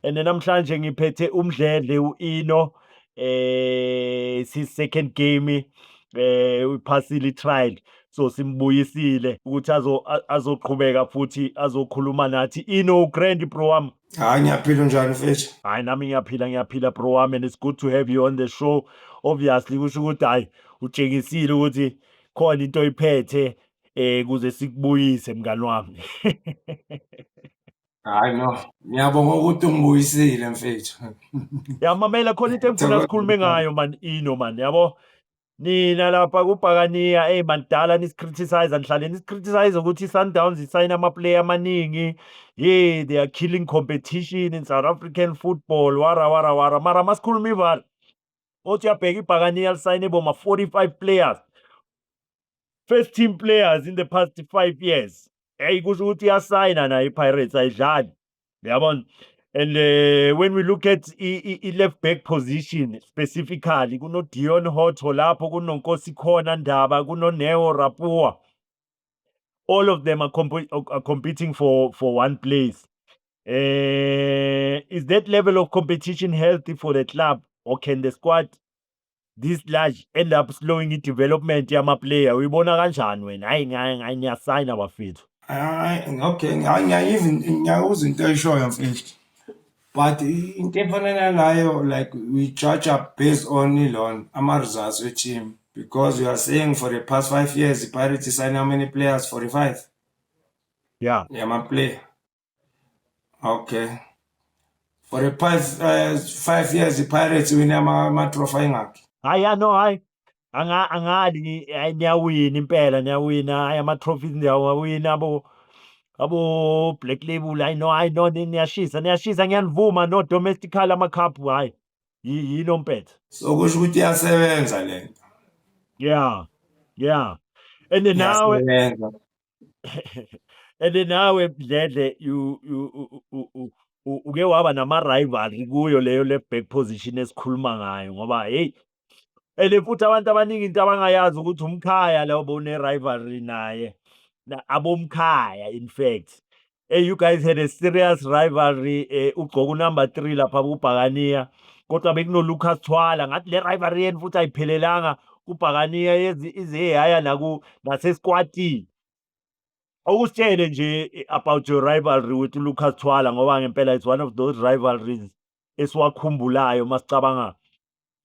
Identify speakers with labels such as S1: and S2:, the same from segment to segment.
S1: And namhlanje ngiphethe uMdledle uIno, si second game, uphasile i-trial, so simbuyisile ukuthi azoqhubeka futhi azokhuluma nathi. Ino, grand bro wami.
S2: Hayi, ngiyaphila. Njani, mfethu?
S1: Hayi, nami ngiyaphila, ngiyaphila bro wami, and it's good to have you on the show. Obviously kusho ukuthi hayi, utshengisile ukuthi khona into oyiphethe kuze sikubuyise, mngani wami.
S2: Hayi no, ngiyabonga ukuthi ungibuyisile, mfethu.
S1: Ya, mamela, khona into engifuna sikhulume ngayo man, Ino man. Yabo nina lapha kubhakaniya, hey man, dala nisicriticize, nihlale nisicriticize ukuthi i-Sundowns isayina ama-player amaningi, yeah, they are killing competition in South African football, wara wara wara. Mara masikhuluma ivalo, othi uyabheka, ibhakaniya lisayine boma 45 players, first team players, in the past 5 years. Hey, kusho ukuthi iyasayina nayo i-Pirates, ayidlali, uyabona. And when we look at i-left back position specifically, kuno Deon Hotto lapho, kunoNkosikhona Ndaba, kuno Neo Rapoo. All of them are competing for one place. Is that level of competition healthy for the club, or can the squad this large end up slowing i-development yama-player? Uyibona kanjani wena? Hayi, hayi, niyasayina bafethu.
S2: Hayi, okay, hayi, ngiyayiva, ngiyakuzwa into oyishoyo, mfethu. But into efana nalayo, like, we judge up based on ilon ama-results we-team, because you are saying for the past 5 years the Pirates sign how many players? 45?
S1: Yeah.
S2: Yama-player. Okay. For the past 5 years the Pirates win ama-trophy ayingakhi?
S1: Hayi ya, no, hayi, angali, hayi, niyawina impela, niyawina. Hayi, ama-trophies niyawina, abo Black Label. Hayi no, hayi no, niyashisa, niyashisa, ngiyanivuma. No, domestically ama-cup, hayi, yino mpetha.
S2: So kusho ukuthi iyasebenza lento.
S1: Yeah, and then nawe
S2: Iyasebenza.
S1: And then nawe Mdledle, you uke waba nama-rivalry kuyo leyo left back position esikhuluma ngayo, ngoba hey, and futhi abantu abaningi into abangayazi ukuthi umkhaya lo bone-rivalry naye, abomkhaya in fact. Hey, you guys had a serious rivalry, ugqoka unumber 3 lapha kubhakaniya, kodwa bekuno Lucas Thwala. Ngathi le rivalry yenu futhi ayiphelelanga kubhakaniya, ize yaya naku nasesquadini. Okusitshele nje about your rivalry with Lucas Thwala, ngoba ngempela it's one of those rivalries esiwakhumbulayo masicabanga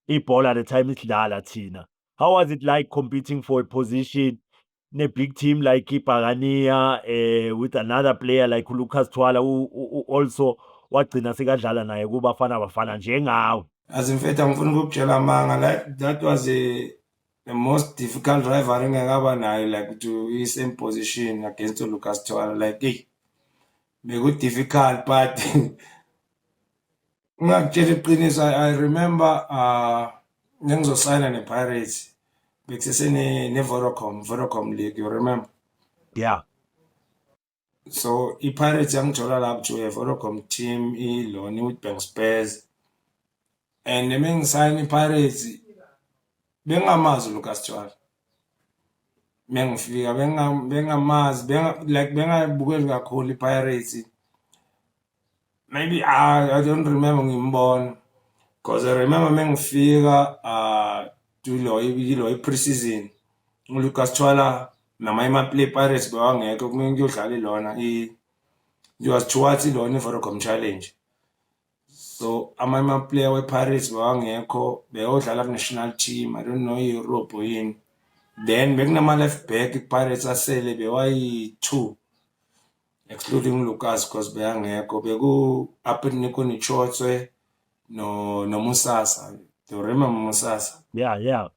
S1: ibhola the time isidlala thina. How was it like competing for a position in a big team like iBhakaniya, with another player like uLucas Thwala, who also wagcina sekadlala naye kuBafana Bafana njengawe?
S2: As mfethu, angifuni ukukutshela amanga, like, that was the most difficult rivalry engakaba nayo, like, to i-same position against uLucas Thwala. Like, hey, beku difficult, but ngingakutshela iqiniso, I remember ngengizosayina ne-Pirates, bekusese ne-Vodacom League, you remember?
S1: Yeah.
S2: So i-Pirates yangithola lapho to a Vodacom team, ilona i-Witbank Spurs, and mengisayina i-Pirates bengingamazi uLucas Thwala. Mengifika bengingamazi, like, bengayibukeli kakhulu i-Pirates. Maybe I don't remember ngimbona, because I remember mengifika to ilo i-preseason, uLucas Thwala namanye ama-play Pirates bewangekho, kumele kuyodlala ilona it was towards ilona i-Vodacom Challenge, so amanye ama-player we-Pirates bewangekho, beyodlala ku-national team, I don't know, i-Europe or yini. Then bekunama-left back i-Pirates asele bewayi-two, excluding Lucas because beyangekho, beku-Abednego Nitshotswe no noMusasa. Do you remember Musasa?
S1: Yeah,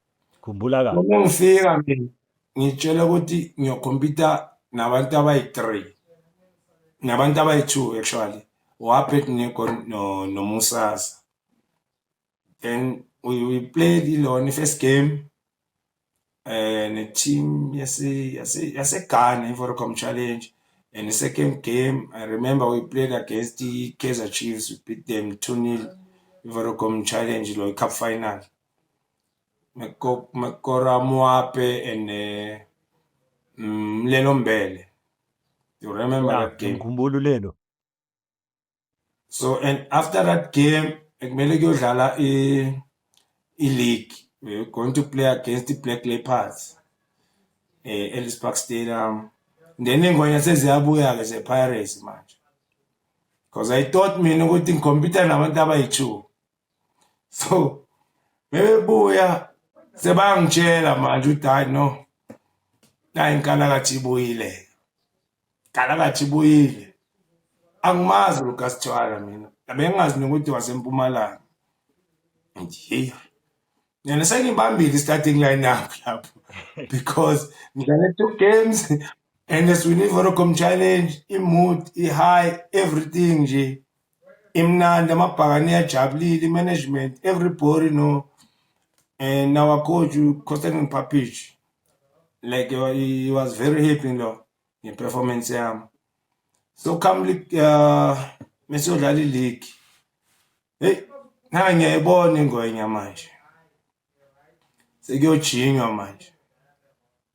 S1: khumbula kahle.
S2: Uma ngifika mina ngitshela ukuthi ngiyocompeta nabantu abayi-three, nabantu abayi-two actually, u-Abednego no noMusasa. Then we played ilona i-first game ne-team yase Ghana, i-Vodacom Challenge, and the second game, I remember we played against the Kaizer Chiefs. We beat them 2-0, i-Vodacom Challenge lo cup final. Mekora Mwape and Lelo Mbele. You remember
S1: Yeah.
S2: that game?
S1: Ngikhumbula lelo.
S2: So and after that game kumele kuyodlala i-league. We're going to play against the Black Leopards Ellis Park Stadium. Then ingwenya seziyabuya-ke ze-Pirates manje, because I thought mina ukuthi ngi-compete nabantu abayi-two. So mebebuya sebangitshela manje ukuthi hayi no, nayi inkalakathi ibuyile, kalakathi ibuyile. Angimazi Lucas Thwala mina, bengingazi nokuthi wasempumalanga. Ngithi hey, mina sengibambile i-starting line-up lapho because ngidlale two games and siwine i-Vodacom Challenge, i-mood i-high, everything nje imnandi, amabhakani ajabulile, i-management, everybody know. And our coach Konstantin Papic, like he was very happy lo nge-performance yami. So come mesiyodlala i-league, hey, na ngiyayibona ingwenya manje sekuyojinywa manje,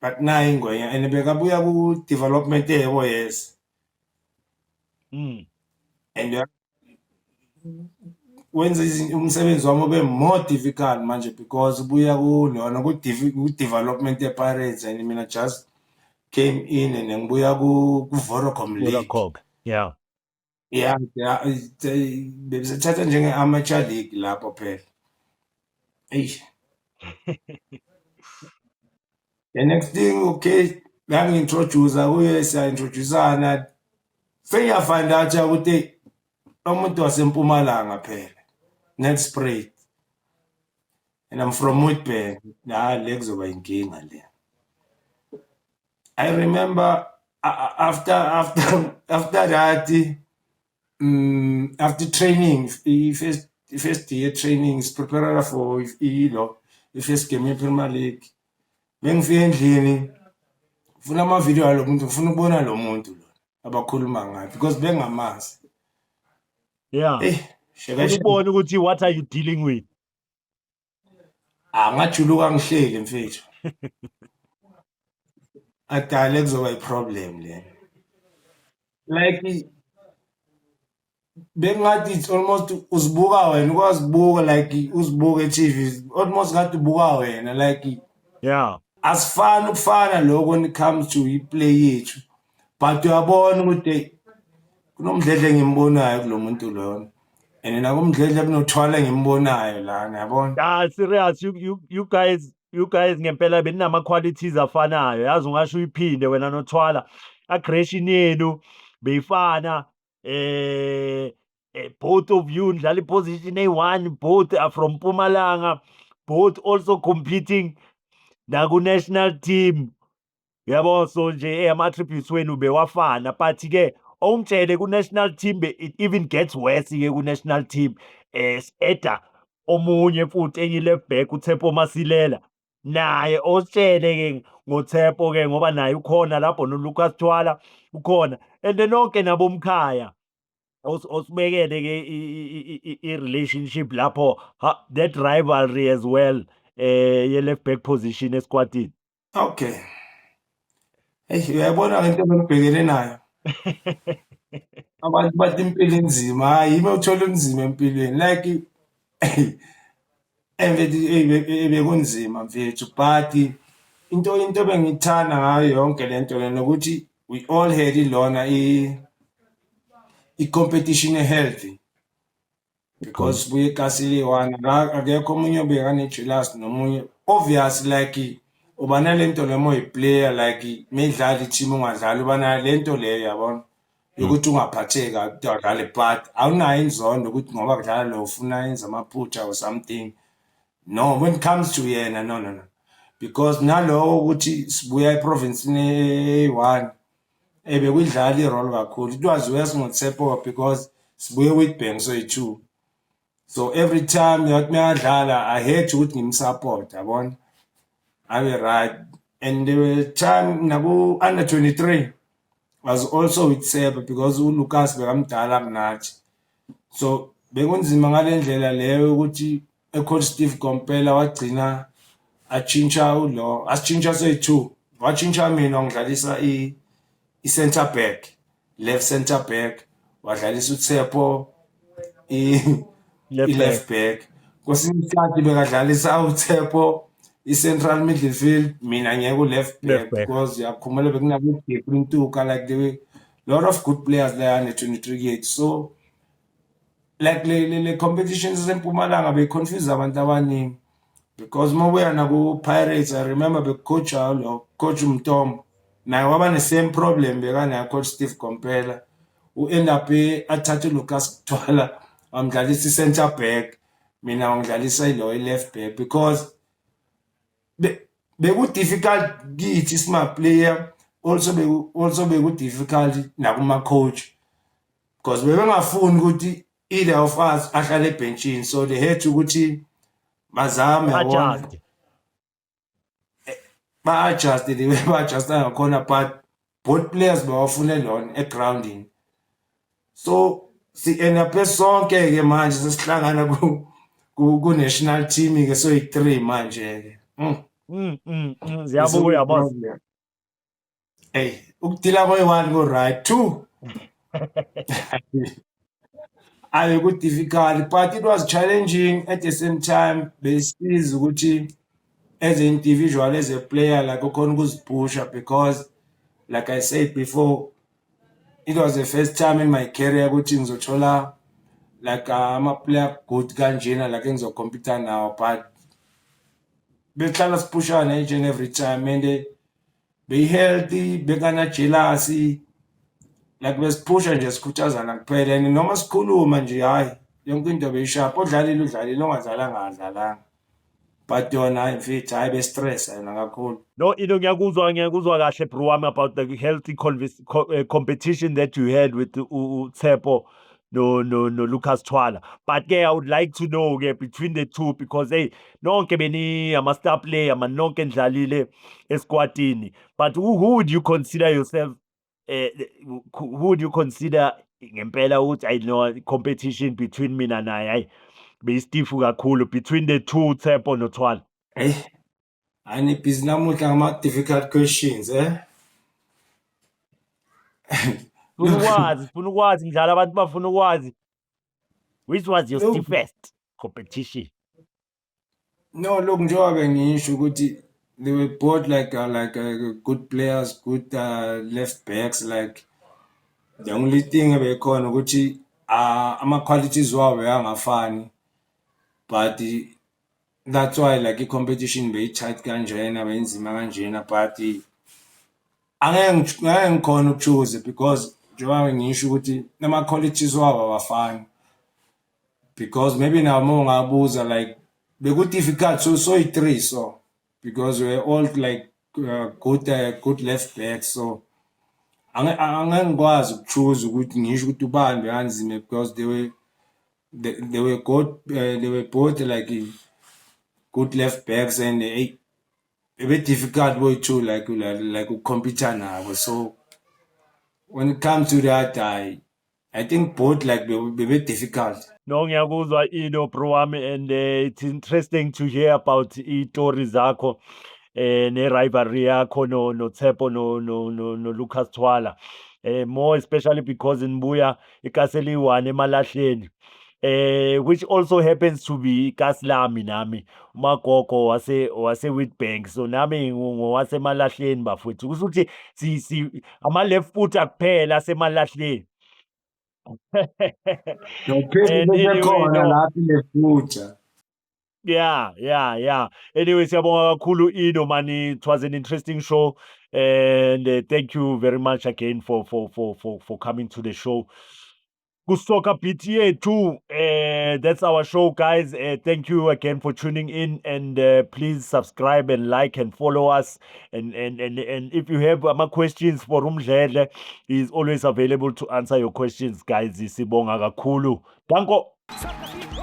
S2: but nayi ingwenya and bekabuya ku-development yebo, yes. And wenza umsebenzi wami ube more difficult manje because ubuya kulona ku-development ye-Pirates and mina just came in and ngibuya ku-Vodacom League.
S1: Vodacom. Yeah.
S2: Yeah, bebesithatha njenge-amateur league lapho phela. Eish. The next thing, okay, bangi-introduce kuye, siya-introduce-ana. Sengiya-find out ukuthi umuntu wasempumalanga phela, Nelspruit. And I'm from Witbank. La le kuzoba inkinga le. I remember after that, after training, first year training is prepare for ilo i-first game ye-Premier League. Bengifika endlini ngifuna ama-video alo muntu, ngifuna ukubona lo muntu lo abakhuluma ngayo because bengamazi. Eh, sheka.
S1: Ufuna ukubona ukuthi what are you dealing with?
S2: Angajuluka ngihleli mfethu. Adale kuzoba i-problem le. Like bengathi it's almost uzibuka wena, ukwazibuka like uzibuka e-TV, almost ngathi ubuka wena like asifani ukufana lokho when it comes to i-play yethu, but uyabona ukuthi hey, kunomdledle engimbonayo kulo muntu lona and nakumdledle kunothwala engimbonayo lana, yabona.
S1: Ah, serious, you guys ngempela beninama qualities afanayo. Yazi ungasho uyiphinde wena noThwala. Aggression yenu beyifana, both of you nidlala i-position eyi-one, both are from Mpumalanga, both also competing naku national team. Yabo, so nje ama attributes wenu bewafana, but ke ongitshele ku national team it even gets worse ke ku national team, eda omunye futhi enye left back, uTshepo Masilela. Naye ositshele ke ngoTshepo ke ngoba naye ukhona lapho, noLucas Thwala ukhona and then nonke nabomkhaya. Osibekele ke i-relationship lapho, that rivalry as well, ye left back position esquadini.
S2: Okay, hey, uyayibona lento engibhekene nayo. Abantu bathi impilo inzima, hayi, yimi uthola unzima empilweni like emfethu bekunzima mfethu, but into bengithanda ngayo yonke lento lena ukuthi we all had ilona i-competition healthy because buye ekasi liyi-one, akekho omunye obekane-jealous nomunye. Obvious, like uba nalento noma uyi-player, like meyidlala i-team ungadlali, uba nayo lento leyo, yabona, yokuthi ungaphatheki ukuthi adlale, but awunayo inzondo ukuthi ngoba kudlala lo ufuna yenza amaphutha or something. No, when it comes to yena, no, no, no, because nalowo ukuthi sibuya eprovinsini eyi-one ebekuyidlala i-role kakhulu. It was worse ngoTshepo because sibuye Witbank soyi-two, so every time yathi mayadlala I had ukuthi ngim-support, yabona, abe right. And the time naku under 23 was also with Tshepo because uLucas bekamdala kunathi, so bekunzima ngale ndlela leyo ukuthi e-coach Steve Kompela wagcina atshintsha ulo asitshintsha soyi-two, watshintsha mina wangidlalisa i-center back, left center back, wadlalisa uTshepo.
S1: Left back.
S2: I-left back. Kwesinye isikhathi bekadlalisa uTshepo i-central midfield, mina ngiye ku-left
S1: Left
S2: back
S1: back.
S2: Because uyakhumbula bekunabo Ntuka, like there were lot of good players there ne-23 yethu. So like le competitions zaseMpumalanga beyi-confuse abantu abaningi because uma ubuya naku-Pirates, I remember bekucoacha lo coach Mtombo, naye waba ne-same problem bekanayo coach Steve Komphela, u-end up athathe uLucas Twala wamdlalisa i-center back, mina wangidlalisa ilo i-left back because beku-difficult kithi sima-player, also beku-difficult nakuma-coach because bebengafuni ukuthi either of us ahlale ebhentshini, so they had ukuthi bazame, yabona.
S1: Adjust.
S2: Ba-adjust the way ba-adjusta ngakhona, but both players bawafune lona egroundini, so si-end up sonke-ke manje sesihlangana ku-national team-ke, soyi-three manje-ke.
S1: Ziyabuya, boss.
S2: Hey, ukudila koyi-one ku-right, two ayi ku-difficult, but it was challenging at the same time. Besiza ukuthi as an individual, as a player, like ukhona ukuzipusha because like I said before, it was the first time in my career ukuthi ngizothola like ama-player good kanjena, like engizocompete nawo, but behlala siphushana each and every time and beyi-healthy, bekana-jealousy, like besiphusha nje, sikhuthazana kuphela, and noma sikhuluma nje, hhayi, yonke into beyishapha. Odlalile udlalile, ongadlalanga akadlalanga, but yona, hayi mfethu, hhayi besistressa yona kakhulu.
S1: No, ino ngiyakuzwa kahle, bro wami, about the healthy competition that you had with uTshepo no Lucas Twala. But ke I would like to know ke between the two because hey, nonke beni ama star player man, nonke nidlalile esquadini. But who would you consider yourself, who would you consider ngempela ukuthi I know competition between mina naye, hayi, beyistiff kakhulu between the two, Tshepo no Twala?
S2: Hey, ani-busy namuhla ngama-difficult questions, eh?
S1: Funa ukwazi, funa ukwazi njalo, abantu bafuna ukwazi. Which was your
S2: Look,
S1: stiffest competition?
S2: No, look, njengoba bengisho ukuthi they were both like good players, good left backs. Like the only thing ebekhona ukuthi ama qualities wabo angafani, but that's why like i-competition beyi-tight kanjena, beyinzima kanjena, but angeke ngikhona ukuchoose because njengoba ngisho ukuthi ama-qualities wabo awafani, because maybe now uma ungabuza like beku-difficult, so yi-three, so because we're all like good left backs, so angeke ngikwazi ukuchoose ukuthi ngisho ukuthi ubani bekanzima because they were good, they were both like good left backs and a bit difficult boy too, like ukucompete nabo. So when it comes to that, I think both like be difficult.
S1: No, ngiyakuzwa ino, bro wami, and it's interesting to hear about i-story zakho ne-rivalry yakho no Tshepo no Lucas Twala. More especially because nibuya ikasi eliyi-one emalahleni. Which also happens to be ikasi lami nami, umagogo wase Witbank, so nami ngowasemalahleni bafowethu, kusho ukuthi si ama left foot akuphela asemalahleni.
S2: Nophinde
S1: And anyway,
S2: bekhona
S1: no.
S2: lapha ile-future.
S1: Yeah. Anyway, siyabonga kakhulu Ino man. It was an interesting show and thank you very much again for coming to the show. Kusoka BTA 2. That's our show, guys. Thank you again for tuning in, and please subscribe and like and follow us. And if you have more questions for Umdledle, he's always available to answer your questions, guys. Sibonga kakhulu. Danko.
S3: Soccer.